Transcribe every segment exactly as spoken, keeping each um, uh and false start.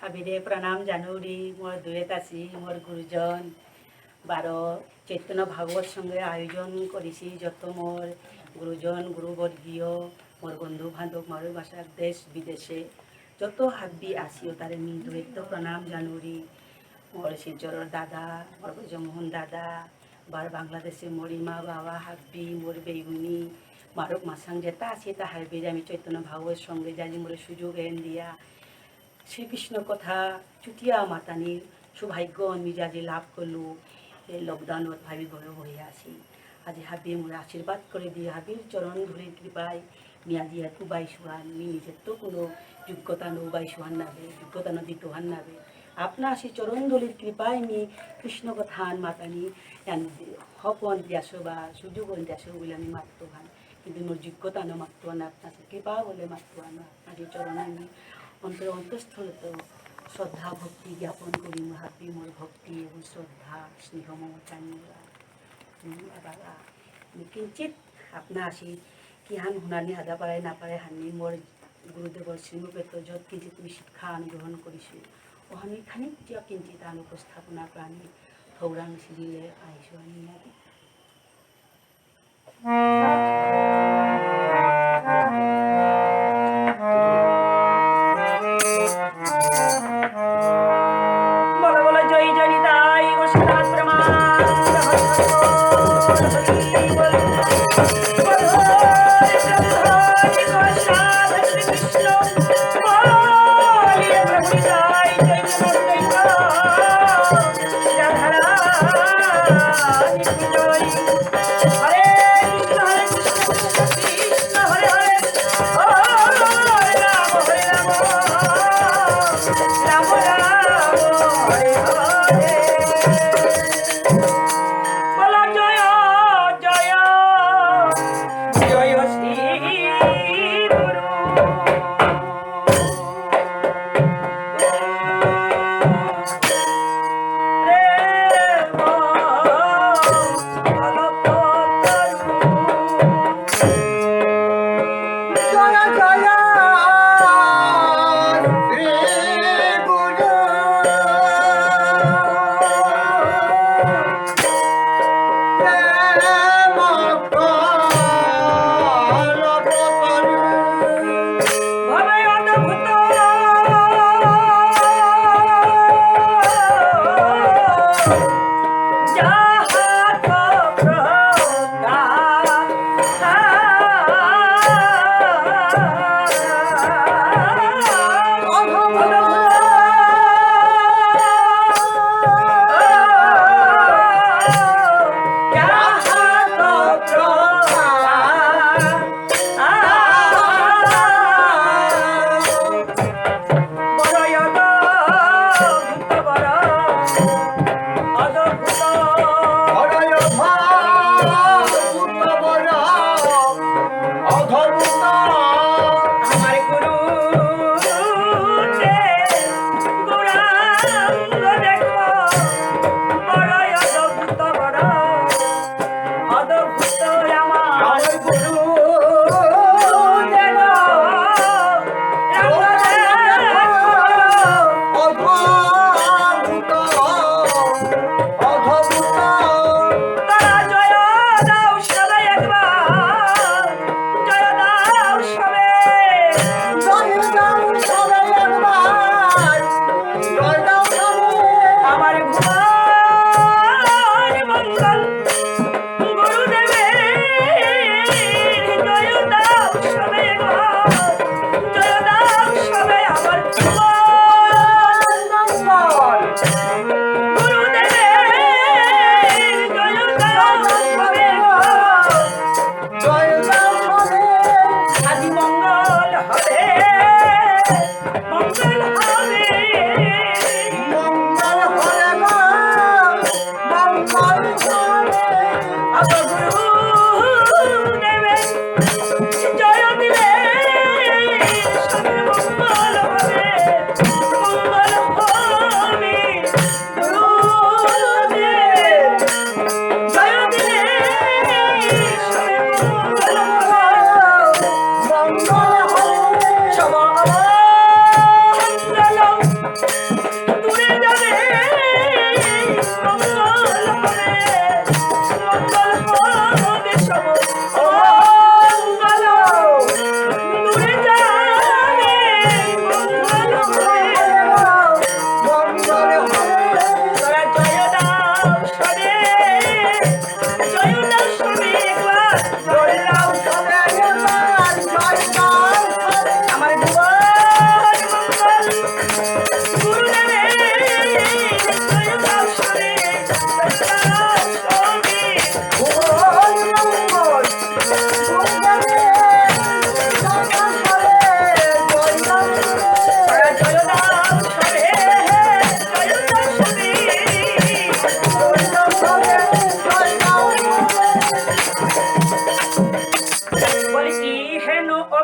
হাবিরে প্রণাম জানুরি, মোর দুয়েত আসি, মোর গুরুজন, বারো চৈতন্য ভাগবত সংঘে আয়োজন করেসি, যত মোর গুরুজন, গুরুবর্গীয়, মোর বন্ধু বান্ধব, মোর ভাষার দেশ বিদেশে যত হাবি আসি, ও তারে মি দুয়েত প্রণাম জানুরি। মোর শিলচরর দাদা, মোর ব্রজমোহন দাদা, বার বাংলাদেশে মোর ইমা বাবা হাবি, মোর বেগুনি, মারুক মাসাং যেতা আসি, তা হাবিরে আমি চৈতন্য ভাগবত সংঘে যাজি মোরে সুযোগ এন দিয়া, শ্রীকৃষ্ণ কথা চুটিয়া মাতানির সৌভাগ্য আমি যাজি লাভ করলু। এই lockdownত ভাবি ঘরে বহি আসি। আজি হাবি মোরে আশীর্বাদ করে দিয়ে হাবির চরণ ধুলির কৃপায় মি আজি এত উবাইসুহান, মি নিজের তো কোনো যোগ্যতা নো উবাইসুহান নাবে, যোগ্যতা নো দিতহান নাবে। আপনা আসি চরণ ধুলির কৃপায় মি কৃষ্ণ কথাহান মাতানি এহান হকন দিয়াসো বা সুযোগ দিয়াসো বুলে আমি মাততহান। কিন্তু মোর যোগ্যতা নো মাততহান, আপনার কৃপা বলে মাততহান। আজি চরণে আমি অন্তর অন্তঃস্থলত শ্রদ্ধা ভক্তি জ্ঞাপন করি, মহাবি মোর ভক্তি এবং শ্রদ্ধা, স্নেহ মমতা নিয়ে। উম, এবার, আহ, আমি কিঞ্চিত আপনা আসি কিহান হুনানি হাদা পারে না পারে হানি মোর গুরুদেবর শ্রীমুখেত্ত যত কিঞ্চিত আমি শিক্ষা গ্রহণ করিসু। ও আমি খানিক যে কিঞ্চিত আন উপস্থাপনা প্রাণী থৌরাং সিরিলে আইসু আমি নাকি। বলো বলো জয় জয় নিতাই গোসালাত প্রমাণ।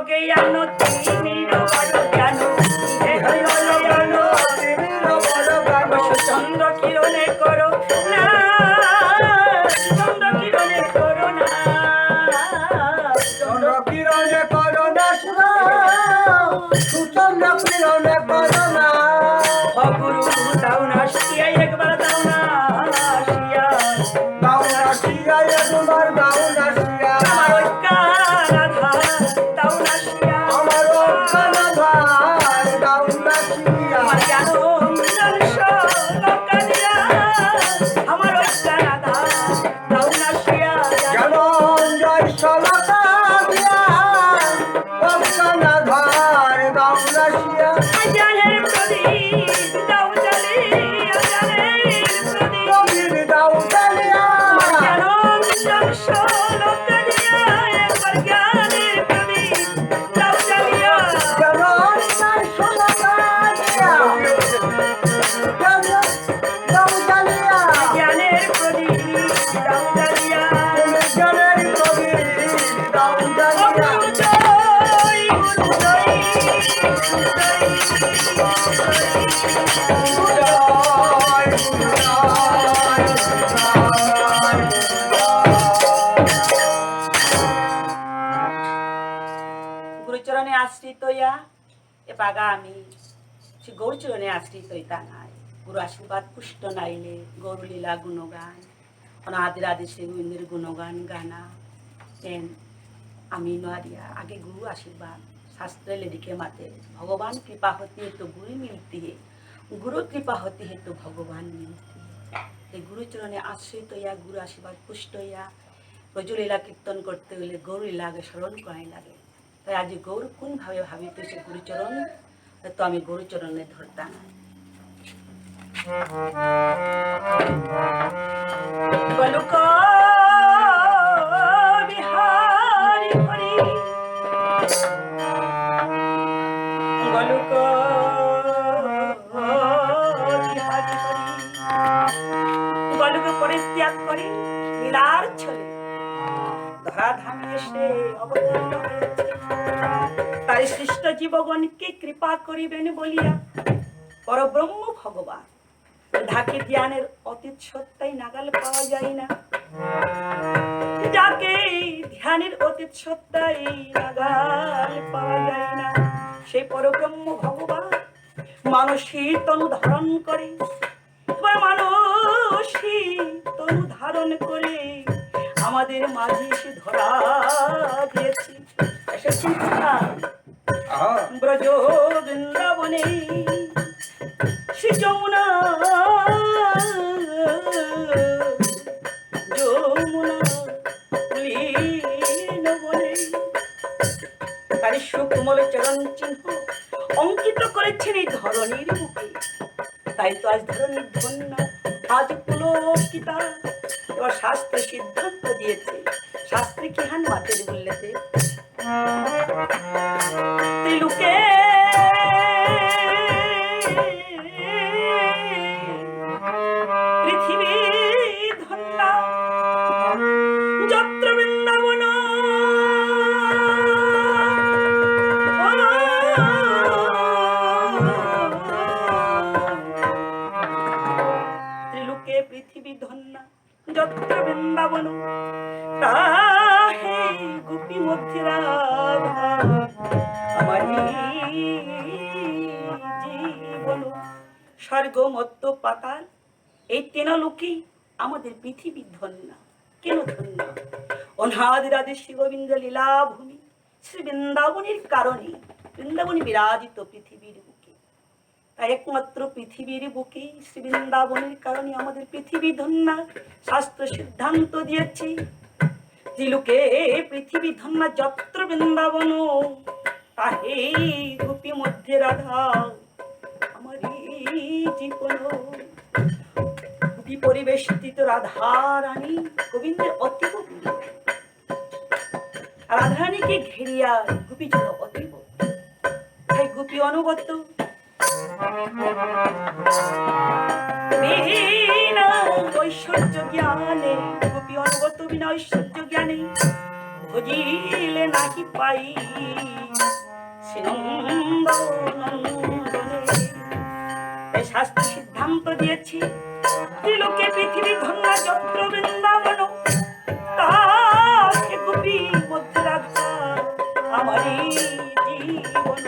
জ্ঞান তিমির বড় জ্ঞান, হে হইল জ্ঞান তিমির বড় জ্ঞান। চন্দ্র কিরণে করো না, চন্দ্র কিরণে করো না। চন্দ্র কিরণে করো না, সুচন্দ্র কিরণে করো না। ও গুরু, দাও না আসিয়া, একবার দাও না আসিয়া। দাও না আসিয়া, একবার দাও না আসিয়া। আমার অজ্ঞান আধার দাও না আসিয়া। আমার অজ্ঞান আধার দাও না আসিয়া। আমার জ্ঞান অঞ্জন সলকা দিয়া, আমার অজ্ঞান আধার দাও না আসিয়া। জ্ঞান অঞ্জন সলকা দিয়া, অজ্ঞান আধার দাও না আসিয়া। জ্ঞানের প্রদীপ দাও জ্বালিয়া, জ্ঞানের প্রদীপ। প্রদীপ দাও জ্বালিয়া। জ্ঞান অঞ্জন সলকা দিয়া, একবার জ্ঞানের প্রদীপ দাও জ্বালিয়া। জ্ঞান অঞ্জন সলকা দিয়া। জ্ঞান দাও জ্বালিয়া। জ্ঞানের প্রদীপ দাও জ্বালিয়া। তুমি জ্ঞানের প্রদীপ দাও জ্বালিয়া। গুরু জয়, গুরু জয়, গুরু জয়, গুরু জয়, গুরু জয়। গুরুচরণে আশ্রিত ইয়া এবাকা আমি শ্রী গৌরচরণে আশ্রিত ইতাঙাই। গুরু আশীর্বাদ পুষ্ট নাইলে গৌরলীলা গুণগান, অনাদির আদি শ্রী গোবিন্দর গুণগান গানা, তেন আমি নুয়ারিয়া। আগে গুরু আশীর্বাদ। শাস্ত্রে লেরিকে মাতে, ভগবান কৃপা হতি হে তো গুরু মিলতি হে, গুরু কৃপা হতি হে তো ভগবান মিলতি হে। এই গুরুচরণে আশ্রিত ইয়া, গুরু আশীর্বাদ পুষ্ট ইয়া, ব্রজলীলা কীর্তন করতে হলে গৌরলীলা আগে স্মরণ করাই লাগে। তাই আজি গৌর কোন ভাবে ভাবিত সে গুরুচরণ, তো আমি গুরুচরণে ধরতাম। গোলক বিহারী হরি, গোলক বিহারী হরি, গোলক পরিত্যাগ করি লীলার ছলে ধরাধামে এসে অবতীর্ণ হয়েছে। তাই সৃষ্ট জীবগণকে কৃপা করিবেন বলিয়া পরব্রহ্ম ভগবান, যাকে ধ্যানের অতীত সত্তাই নাগাল পাওয়া যায় না, যাকে ধ্যানের অতীত সত্তাই নাগাল পাওয়া যায় না, সেই পরব্রহ্ম ভগবান মানসী তনু ধারণ করে, এবার মানসী তনু ধারণ করে আমাদের মাঝে এসে ধরা দিয়েছে। এসেছি কোথায়? আহা। ব্রজ বৃন্দাবনে শ্রী যমুনা, যমুনা লীন বনে। তার সুকোমল চরণ চিহ্ন অঙ্কিত করেছেন এই ধরণীর বুকে। তাই তো আজ ধরণী ধন্য, আজ পুলকিতা। এবার শাস্ত্রে সিদ্ধান্ত দিয়েছে। শাস্ত্রে কি হান মাতের বললেতে? ত্রিলোকে পৃথিবী ধন্য যত্র বৃন্দাবন। ত্রিলোকে পৃথিবী ধন্য যত্র বৃন্দাবন, তাহে গোপী মধ্যে রাধা আমারি জীবন। স্বর্গ, মর্ত্য, পাতাল, এই তিন লোকেই আমাদের পৃথিবী ধন্য। কেন ধন্য? অনাদিরাদি শ্রী গোবিন্দ লীলাভূমি শ্রী বৃন্দাবনের কারণে বৃন্দাবনে বিরাজিত পৃথিবীর বুকে। তাই একমাত্র পৃথিবীর বুকে শ্রী বৃন্দাবনের কারণে আমাদের পৃথিবী ধন্য। শাস্ত্র সিদ্ধান্ত দিয়েছে, ত্রিলোকে পৃথিবী ধন্য যত্র বৃন্দাবন, তাহে গোপী মধ্যে রাধা আমারি জীবন। গোপী পরিবেষ্টিত রাধা রানী গোবিন্দের অতীব প্রিয়। রাধারানীকে ঘেরিয়া গোপীজন অতীব। তাই গোপী অনুগত। বিনা ঐশ্বর্য জ্ঞানে, গোপী অনুগত বিনা ঐশ্বর্য জ্ঞানে। খুঁজিলে নাহি পাই শ্রীনন্দ নন্দনে। এ শাস্ত্র সিদ্ধান্ত দিয়েছি, ত্রিলোকে পৃথিবী ধন্য যত্র বৃন্দাবন, তাকে গোপী মধ্যে রাধা আমারই জীবন।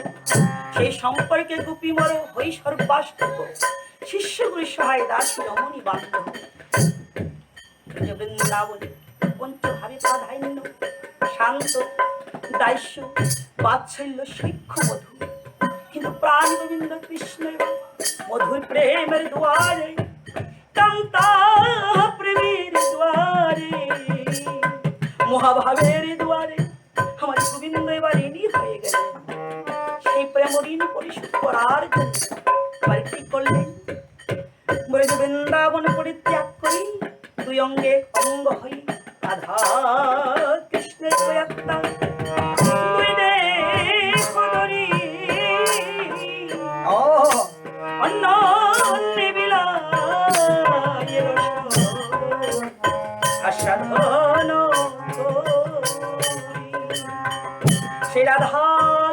সেই সম্পর্কে গোপী মোর হই সর্বাশ্রিত, শিষ্য গুরু সহায় দাসী রমণী বান্ধব। যে বৃন্দাবনে পঞ্চভাবে প্রাধান্য, শান্ত, দাস্য, বাৎসল্য, সখ্য, মধুর। কিন্তু প্রাণ গোবিন্দ কৃষ্ণ এবং মধুর প্রেমের দুয়ারে, কান্তা প্রেমের দুয়ারে, মহাভাবের দুয়ারে আমার গোবিন্দ এবার ঋণী হয়ে গেলেন। সেই প্রেম ঋণ পরিশোধ করার জন্য এবার কি করলেন? বলে যে বৃন্দাবন পরিত্যাগ করি, দুই অঙ্গে অঙ্গ হই রাধা কৃষ্ণের কয়াত্তা। দুই দেহ ধরি ও অন্য অন্যে বিলায় রস আস্বাদন করি। সেই রাধা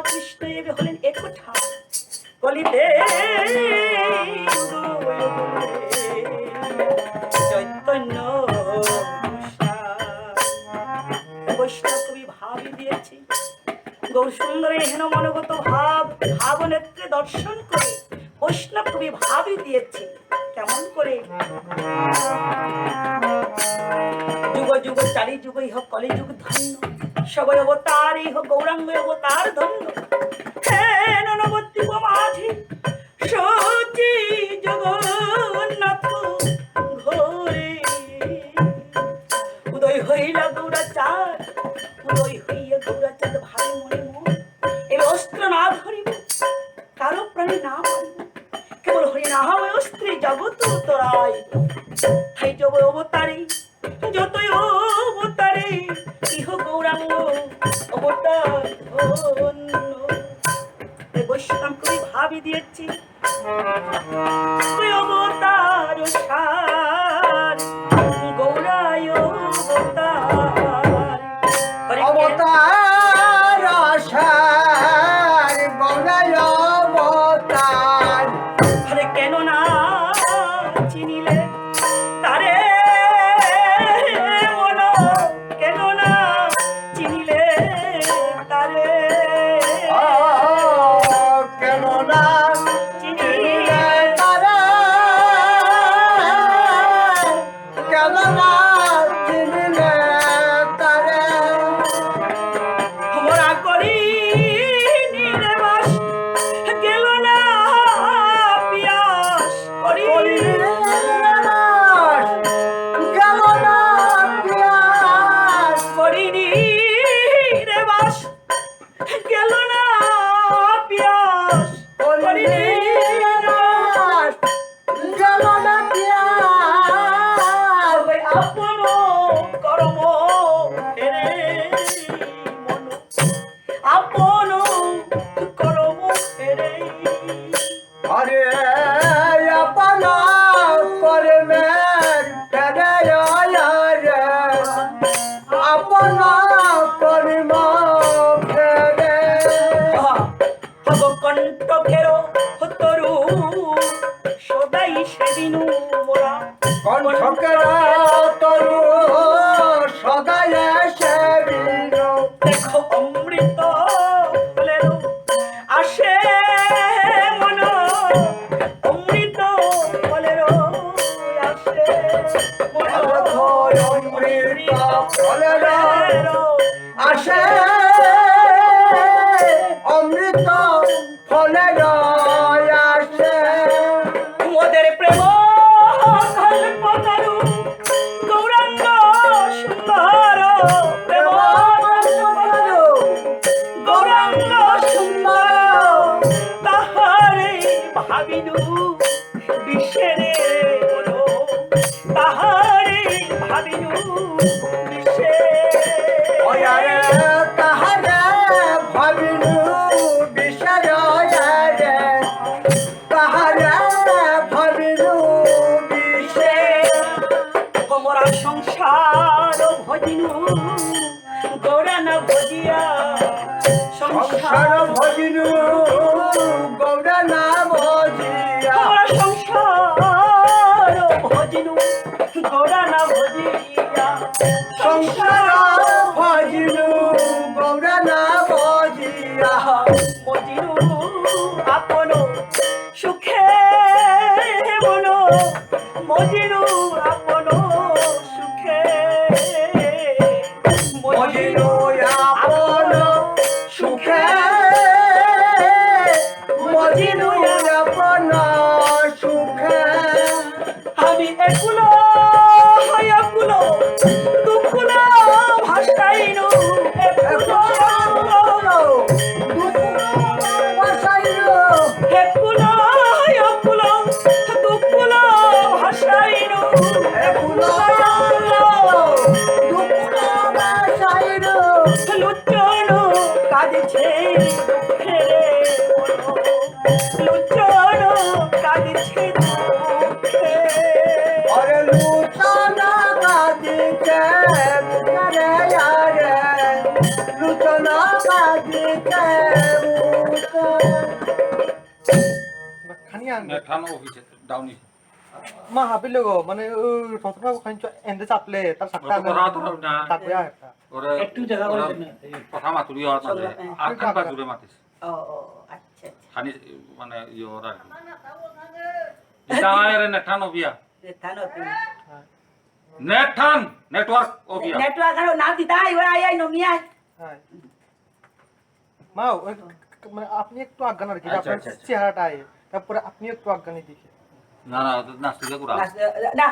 কৃষ্ণ এবে হলেন একঠা। কলিতে চৈতন্য বৈষ্ণব কবি ভাবি দিয়েছি। গৌর সুন্দরী হেন মনোগত ভাব, ভাব নেত্রে দর্শন করে বৈষ্ণব কবি ভাবি দিয়েছি। কেমন করে? যুগ যুগ চারি যুগ ইহ কলিযুগ ধন্য, সবই অবতার ইহ গৌরাঙ্গ অবতার ধন্য। হে নবদ্বীপ মাঝে শচী জগন্নাথ ঘরে, উদয় হইলা গৌরাচাঁদ, উদয় হইয়া গৌরাচাঁদ ভাবে মনে মন, এবে অস্ত্র না ধরিব, কারো প্রাণে না মারিব, কেবল হরি নাম অস্ত্রে জগৎ তরাইব। তাই যত অবতারে, যত অবতারে, ইহ গৌরাঙ্গ অবতার ধন্য। এ বৈষ্ণব কবি ভাবি দিয়েছি, তুই অবতার সার, গৌরায় অবতার। হরে অবতার সার, গৌরায় অবতার। হরে কেন না চিনিলে তারে মন, কেন না চিনিলে তারে। ও, কেন না চিনিলে তারে, কেন না চিনিলে তারে। মোরা করি নির্বাস, গেল না পিয়াস। করি নির্বাস, গেল না পিয়াস। করি নির্বাস, গেল না পিয়াস। করি নির্বাস, গেল না পিয়াস। আপন কর্ম ফেরে মন, আপন কর্ম ফেরে। আরে আপন কর্মে ফেরে, আরে আপন কর্ম ফেরে। হব কণ্ঠকের তরু সদাই সেবিনু মোরা। কণ্ঠকের তরু সদাই সেবিনু। দেখো অমৃত ফলের আসে মন, অমৃত ফলের আসে মন। অমৃত ফলের আসে, অমৃত ফলের আসে। মোদের প্রেম কল্পতরু গৌরাঙ্গ সুন্দর, প্রেম কল্পতরু গৌরাঙ্গ সুন্দর, তাহারে ভাবিনু বিষেরে মন, তাহারে ভাবিনু বিষে। ওয়ারে তাহারে ভাবিনু বিষে, ওয়ারে তাহারে ভাবিনু বিষে। মোরা সংসার ভজিনু গৌর সংসার ভজিনু গৌরা না ভজিয়া। তোমরা সংসার ভজিনু গৌরা না ভজিয়া। সংসার ভজিনু গৌরা না ভজিয়া। ভজিনু আপন সুখে মন, মজিনু আপন সুখে, মজিনু আপন সুখে, মজিনু আপন সুখে। আমি একুল, একুল, দুকুল ভাসাইনু, একুল, একুল, দুকুল ভাসাইনু, একুল, একুল, দুকুল ভাসাইনু, একুল, একুল, দুকুল ভাসাইনু। লুচন কাঁদছে দুঃখে রে মন। লুচন কাঁদছে দুঃখে। আরে লুচন কাঁদছে দুঃখে রে আরে। লুচন কাঁদছে দুঃখে। খানি আন। নেঠান অফিসে ডাউনি। মা হাবিলে গো, মানে, ও, প্রথমে খানি চ-, এন্দে চাপলে, তার সাতটা কত আনে। কথা তো না। তাকবে আর একটা। ওরে, একটু জায়গা করে ওরে দেন না। কথা মাতুরি হওয়া চলো, তাহলে। হ্যাঁ। আর খান পা জুড়ে মাতিস। ও, ও, আচ্ছা, আচ্ছা। খানি, মানে, ইয়ে ওরা আর কি। দিদা আয় রে নেঠান অফিয়া। নেঠান অফিয়া। নেঠান, নেটওয়ার্ক অফিয়া। নেটওয়ার্ক আর না দিদা আয়, ওরা আয়, আয়, নমি আয়। হ্যাঁ। মা, ওই ক-, ক-, মানে, আপনি একটু আজ্ঞান আর কি, আচ্ছা, আপনার আচ্ছা, আচ্ছা। চেহারাটা আয়, তারপরে আপনি একটু আজ্ঞান এদিকে। না, না, নাচতে করা। নাচ-, না,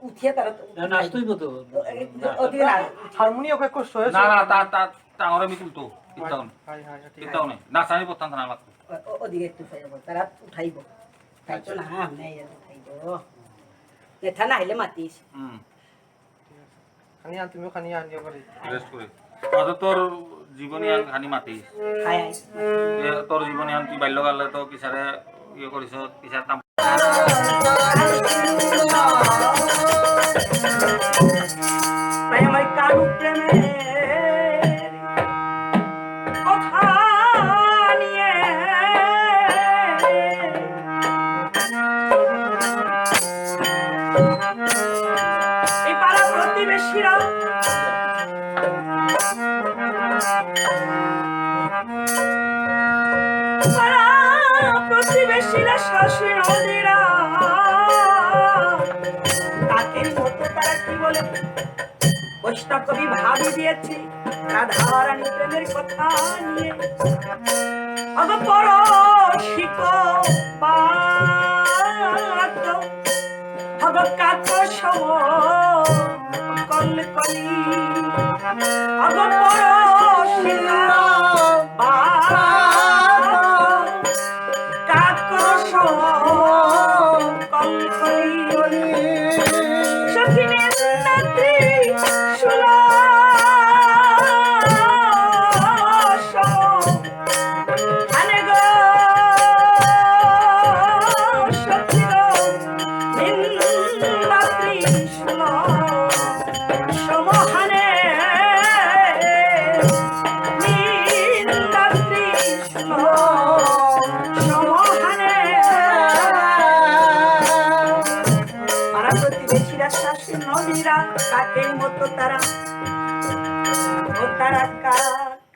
উঠিয়া তারা তো না, নাচতেই মতো। ও, এ, না। ওদিকে না। হারমোনিয়াম একটু সহে না, সহে না, না। তা, তা, তা ওরা আমি তুলতো, কিত্তাও নেই। হায়, হায়, হায়, ঠিক কিত্তাও আছে। নেই। নাচানি বর্তমান থানা লাগতো। ও, ও, ওদিকে একটু সহে বল, তারা উঠাইব। তাই তো আচ্ছা। না, হ্যাঁ, আমি এই উঠাইব। নেতা না হইলে মাতিস। হুম। ঠিক আছে। খানি আন, তুমিও খানি আন, ইয়ে করে। রেস্ট করে। আচ্ছা, তোর জীবনী আন খানি মাতি। হায়, হায়। এ, তোর জীবনী আন, তুই বাল্যকালে তো কিসারে ইয়ে করিস, কিসার নাম। তাই আমার কারু প্রেমের কথা নিয়ে এই পাড়া প্রতিবেশীরা, পাড়া প্রতিবেশীরা, শাশুড়িরা, তাকে মতো তারা কি বলে? বৈষ্ণব কবি ভাবি দিয়েছি রাধারানী প্রেমের কথা নিয়ে। অগ পরশিক বাত, অগ কাক সম কলকলি, অগ পরশিক বাত। কাকর সম কলকলি। সখী নিন্দা ত্রিশূল সম। আনে গো সখী গো, নিন্দা ত্রিশূল সমহানে। নিন্দা ত্রিশূল সমহানে। পাড়া প্রতিবেশীরা, শাশুড়ি নবীরা, কাকের মতো তারা, ও তারা কা,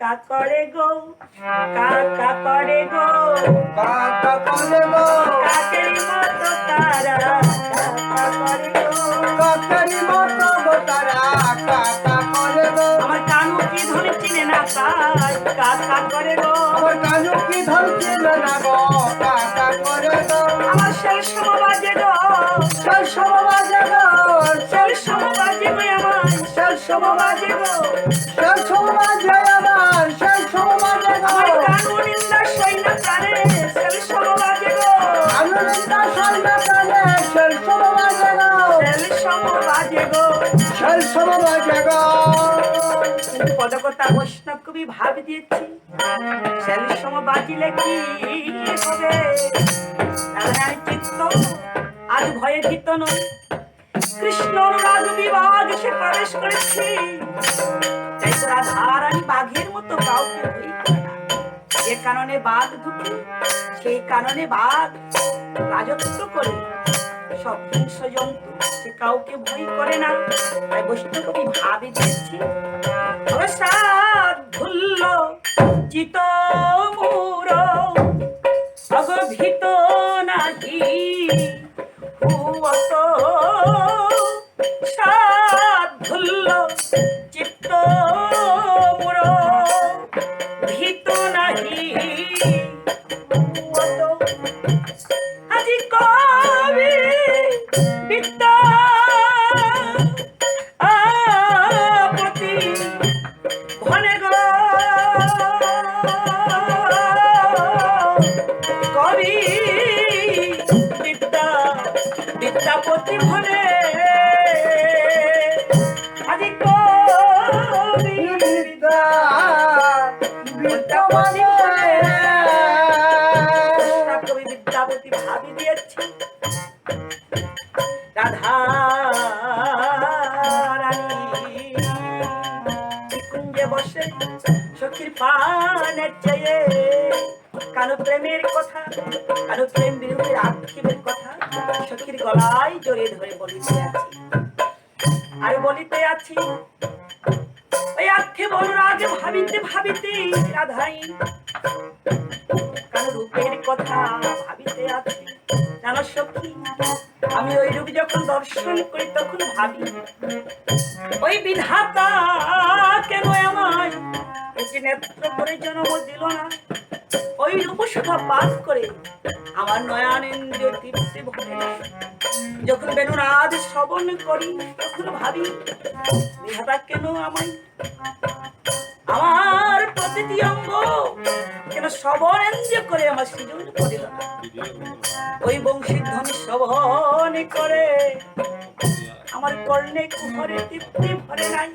কা করে গো, কা, কা করে গো, কা, কা করে গো। কাকের মতো তারা, কা, কা করে গো। কাকের মতো গো তারা, কা, কা করে গো। আমার কানু কি ধন চিনে না তাই, কা, কা করে গো। আমার কানু কি ধন চিনে না গো, কা, কা করে গো। আমার শেল সম বাজে গো, শেল সম বাজে গো, শেল সম বাজে গো আমার, শেল সম বাজে গো। শেল সম বাজে আমার, শেল সম বাজে গো। আমার কানু নিন্দা সই না প্রাণে, শেল সম বাজে গো। কানু নিন্দা সই না প্রাণে, শেল সম বাজে গো। শেল সম বাজে গো। শেল সম বাজে গো। কিন্তু পদকর্তা বৈষ্ণব কবি ভাব দিয়েছি, শেল সম বাজিলে কি হবে? তাহলে আমি চিত্ত আজ ভয়ে ভীত নই। কৃষ্ণ অনুরাগ বিভাগ সে প্রবেশ করেছি। তাই তো রাধারানী বাঘের মতো কাউকে ভয় করে না। কাননে বাঘ ঢুকে, সেই কাননে বাঘ রাজত্ব করে, সব হিংস্র জন্তু, সে কাউকে ভয় করে না। তাই বৈষ্ণব কবি ভাবে দিয়েছে, অসাধুল্য চিত মূঢ়, অগভীত নাহি হুয়ত। সাধুল্য চিত্ত মূঢ়, ভীত নাহি হুয়ত। আজি কবি বিদ্যাপতি ভনে গো, কবি বিদ্যা, বিদ্যাপতি ভনে। আজি কবি বিদ্যা, বিদ্যাপতি ভনে। কবি বিদ্যাপতি ভাবি দিয়েছি। রাধা রানী নিকুঞ্জে বসে সখীর পানে চেয়ে কানো প্রেমের কথা, কানো প্রেম বিরহের আক্ষেপের কথা সখীর গলায় জড়িয়ে ধরে বলিতে আছি। আর বলিতে আছি, ওই আক্ষেপ অনুরাগে ভাবিতে ভাবিতে রাধাই কানো রূপের কথা ভাবিতে আছি। জানো সখী, আমি ওই রূপ যখন দর্শন করি তখন ভাবি, ওই বিধাতা কেন আমায় একটি নেত্র করে জন্ম দিল না? ওই রূপ শোভা পান করে আমার নয়নেন্দ্রিয় তৃপ্তি ভরে না। যখন বেণুনাদ শ্রবণ করি তখন ভাবি, বিধাতা কেন আমায় আমার প্রতিটি অঙ্গ কেন শ্রবণেন্দ্রিয় করে আমার সৃজন করিল না? ওই বংশীধ্বনি শ্রবণ করে আমার কর্ণে কুহরে তৃপ্তি ভরে নাই।